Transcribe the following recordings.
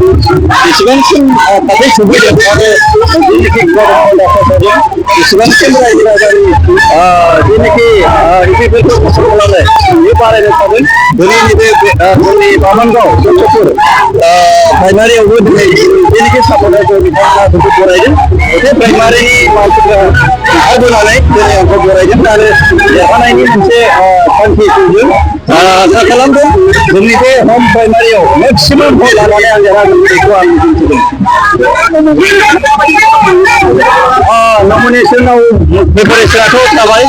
बेसेबांसिम थाबै सफैदों आरो जेनाखि बेसेबांसिम रायजो राजानि जेनाखि रिफिफोरखौ फसंथ खालामनाय बे बारायनो थागोन दिनै नैबे जोंनि बामोनगाव गथ'फोर प्राइमारियावबो दिनै जेनाखि सापर्टारफोर बिथांमोना जोंखौ बरायदों बे प्राइमारिनि मानसिफ्रा ओंखारबोनानै दिनै आंखौ बरायदों आरो देरहानायनि मोनसे थांखिखौ जों आसा खालामदों जोंनि बे हम प्राइमारियाव मेक्सिमाम भट लानानै आं देरहागोन बेखौ आं मिजिंथिदों। नमिनेसनाव प्रिपारेसनाथ' जाबाय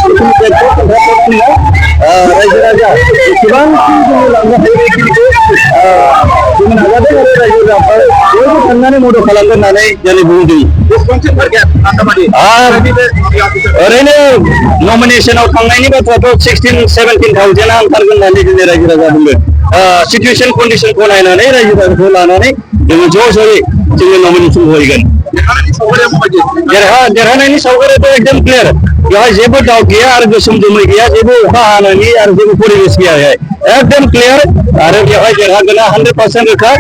रायजो राजा जेसेबांखि जोङो लांनो हायो बेखिनिखौ जोङो नाजादों आरो रायजो राजाफ्रा बयबो थांनानै मदद खालामगोन होननानै दिनै बुंदों। ओरैनो नमिनेसनाव थांनायनि बाथ्राथ' 16-17,000 ओंखारगोन होननानै दिनै रायजो राजा बुंदों। सिचुवेसन कन्डिसनखौ नायनानै रायजो राजाखौ लानानै जोङो ज' ज'यै जोङो नमिनेसन होगोन। देरहानायनि सावगारियाथ' एकदम क्लियार बेवहाय जेबो डाउट गैया आरो गोसोम जोमै गैया जेबो अखा हानायनि आरो जेबो परिबेस गैया एकदम क्लियार आरो बेवहाय देरहागोना 100% रोखा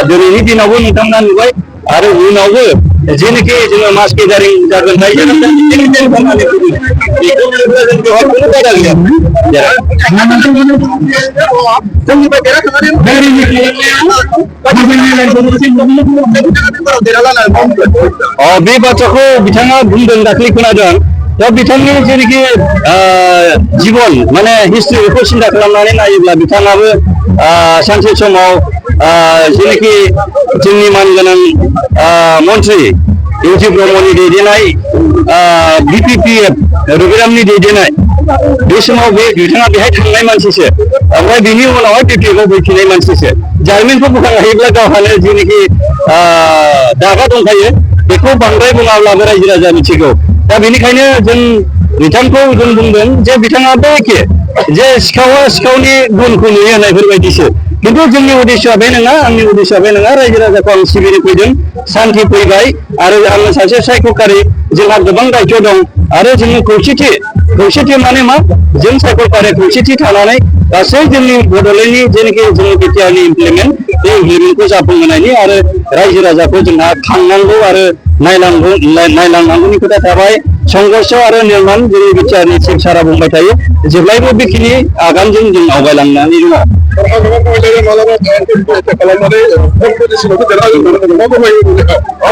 दिनैनि दिनावबो नोंथांमोना नुबाय आरो उनावबो जेनोखि जोङो मास गेदारिं जागोन रायजो राजा खालामनानै बेखौ बेवहाय खुनु बादा गैया। बे बाथ्राखौ बिथाङा बुंदों दाख्लै खोनादों दा बिथांनि जेनोखि जिबन माने हिस्ट्रि बेखौ सिन्था खालामनानै नायोब्ला बिथाङाबो सानसे समाव जेनोखि जोंनि मानगोनां मन्त्रि इउटि ब्रह्मनि दैदेननाय BPPF रबिरामनि दैदेननाय बे समाव बिथाङा बेहाय थांनाय मानसिसो ओमफ्राय बिनि उनावहाय BPPFआव फैफिननाय मानसिसो जारिमिनखौ बोखांनो हायोब्ला गावहानो जेनोखि दागा दंखायो बेखौ बांद्राय बुङाब्लाबो रायजो राजा मिथिगौ। दा बेनिखायनो जों बिथांखौ जों बुंदों जे बिथाङाबो एखे जे सिखावा सिखावनि गुनखौ नुयो होननायफोरबायदिसो खिन्थु जोंनि उद्देश्यआ बे नङा आंनि उद्देश्यआ बे नङा रायजो राजाखौ आं सिबिनो फैदों सान्थि फैबाय आरो आङो सासे सायख'खारि जोंहा गोबां दायित्व दं आरो जोङो खौसेथि माने मा जों सायख'खारि खौसेथि थानानै गासै जोंनि बड'लेण्डनि जेनाखि जोंनि बिटिआरनि इमप्लिमेन्टखौ जाफुंहोनायनि आरो रायजो राजाखौ जोंहा खांनांगौ आरो नायलांनांगौनि खोथा थाबाय संघर्ष आरो निर्माण जोंनि बिटिआरनि चिफ सारा बुंबाय थायो जेब्लायबो बेखिनि आगानजों जों आवगायलांनानै दङ।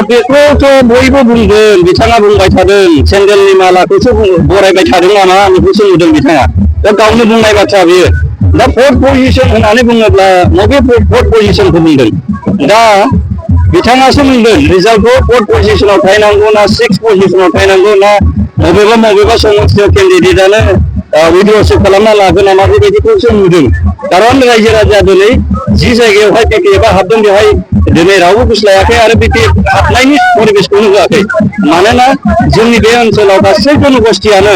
बेखौथ' बयबो बुंदों बिथाङा बुंबाय थादों सेन्देलनि मालाखौसो बरायबाय थादों नामा बेखौसो नुदों बिथाङा दा गावनो बुंनाय बाथ्रा बियो दा 4th पजिशन होननानै बुङोब्ला बबे 4th पजिशनखौ बुंदों दा बिथाङासो बुंदों रिजाल्टखौ 4th पजिशनाव थाहैनांगौ ना 6th पजिशनाव थाहैनांगौ ना बबेबा समस्थियाव केन्डिडेटआनो उइड्र'सो खालामना लागोन नामा बेबायदिखौसो नुदों कारन रायजो राजा दिनै जि जायगायावहाय BPFआ हाबदों बेवहाय दिनै रावबो गुस्लायाखै आरो BPF हाबनायनि परिबेसखौनो होआखै मानोना जोंनि बे ओनसोलाव गासै जनगोष्ठियानो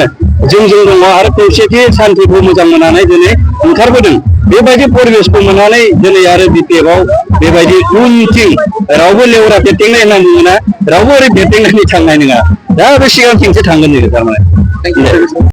जोंजों दङ आरो खौसेथि सान्थिखौ मोजां मोननानै दिनै ओंखारबोदों बेबायदि परिबेसखौ मोननानै दिनै आरो BPFआव बेबायदि उनथिं रावबो लेवरा फेरटेंनाय होनना बुङोना रावबो ओरै फेरटेंनानै थांनाय नङा दा बे सिगांथिंसो थांगोन थारमाने।